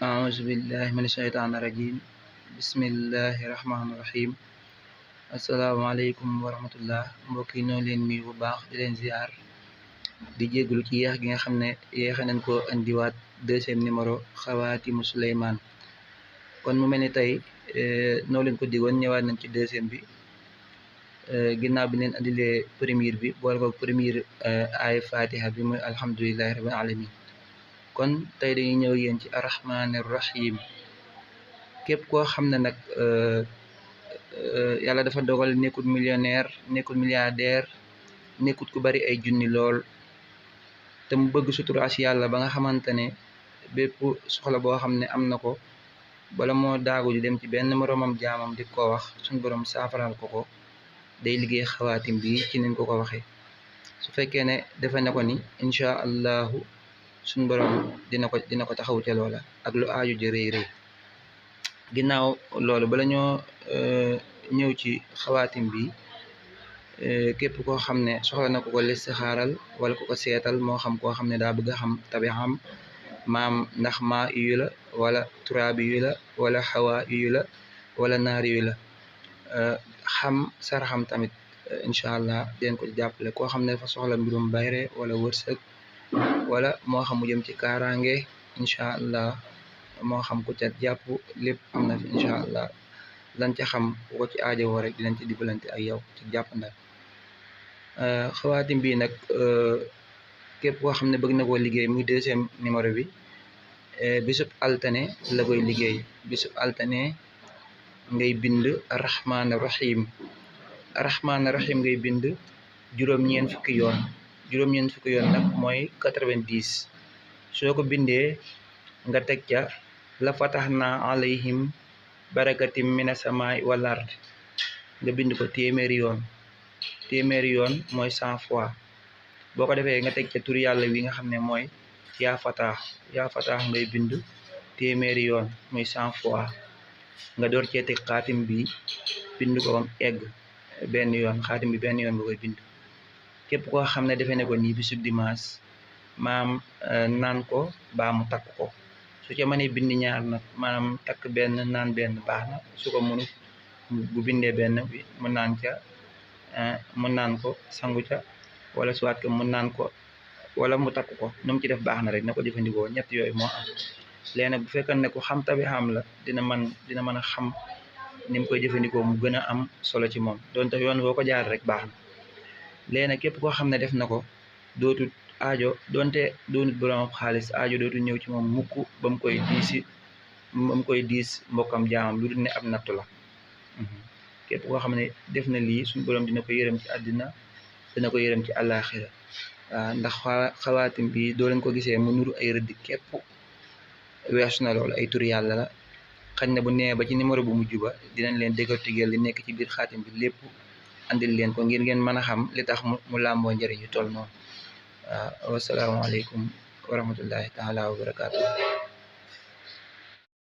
أعوذ بالله من الشيطان الرجيم بسم الله الرحمن الرحيم asalaamaaleykum wa rahmatullah mbokk yi ñoo leen nuyu bu baax di leen ziar di jégalu ci yéex gi nga xam ne yéexe nañ ko indiwaat deuxième numéro xawaatimu Suleymaan kon mu mel ni tey noo leen ko digoon ñëwaat nañ ci deuxième bi ginnaaw bi leen andilee première bi boole ko première ay fatiha bi muy alhamdulillahi rabbil alamin kon tey dañuy ñëw yéen ci arrahmanir rahim képp koo xam ne nag yàlla dafa dogal nekkul millionnaire nekkul milliardaire nekkut ku bari ay junni lool te mu bëgg suturaas yàlla ba nga xamante ne bépp soxla boo xam ne am na ko bala moo daagu di dem ci benn moroomam jaamam di ko wax suñ borom saafaral ko day liggéey xawaatim bi ci niñ ko waxee su fekkee ne defe na ko ni incha allahu suñ borom dina ko taxaw ca loola ak lu aaju ji rëy rëy ginnaaw loolu bala ñoo ñëw ci xawaatim bi képp koo xam ne soxla na ko listixaaral wala ko seetal moo xam koo xam ne daa bëgg a xam tabixam maam ndax maa yu la wala turaabi yu la wala xawaa yu la wala naari yu la xam saraxam tamit incha allah den ko jàppale koo xam ne dafa soxla mbirum bayre wala wërsëg wala moo xam mu jëm ci kaaraange incha allah moo xam ku ca jàpp lépp am na fi incha allah lan ca xam ku ko ci aajowoo rek dinañ ci dimbalante ak yow ci jàpp ndal xawaatim bi nag képp koo xam ne bëgg na koo liggéey muy deuxième numéro bi bisub altane la koy liggéey bisub altane ngay bind arrahman rahim ngay bind juróom-ñeent fukki yoon nag mooy 90 soo ko bindee nga teg ca la fataxna alayhim barakatim mina samaay wal ard nga bind ko téeméeri yoon mooy 100 fois boo ko defee nga teg ca tur yàlla wi nga xam ne mooy yaa fataax ngay bind téeméeri yoon muy 100 fois nga door cee teg xaatim bi bind ko bam egg benn yoon xaatim bi benn yoon nga koy bind képp koo xam ne defee ne ko nii bisub dimanche maam naan ko baa mu takk ko su ca mënee bind ñaar nag maanaam takk benn naan benn baax na su ko mënu bu bindee benn bi mu naan ko sangu ca wala soit que mu naan ko wala mu takk ko nu mu ci def baax na rek na ko jëfandikoo ñett yooyu moo am léegi nag bu fekkee ne ku xam tabi xam la dina mën a xam ni mu koy jëfandikoo mu gën a am solo ci moom donte yoon boo ko jaar rek baax na léegi nag képp koo xam ne def na ko dootul aajo donte doonut borom xaalis aajo dootul ñëw ci moom mukk ba mu koy diis mbokkam jaamam lu dul ne ab nattu la képp koo xam ne def na lii suñu borom dina ko yërëm ci àddina dina ko yërëm ci àllaaxira waaw ndax xawaatim bi doo leen ko gisee mu nuru ay rëdd képp weesu na loolu ay tur yàlla la xañ na bu nee ba ci numéro bu mujj ba dinañ leen décortiquer li nekk ci biir xaatim bi lépp andil leen ko ngir ngeen mën a xam li tax mu làmboo njëriñ yu toll noonu waaw wasalaamaaleykum wa rahmatullahi taala wa barakaatu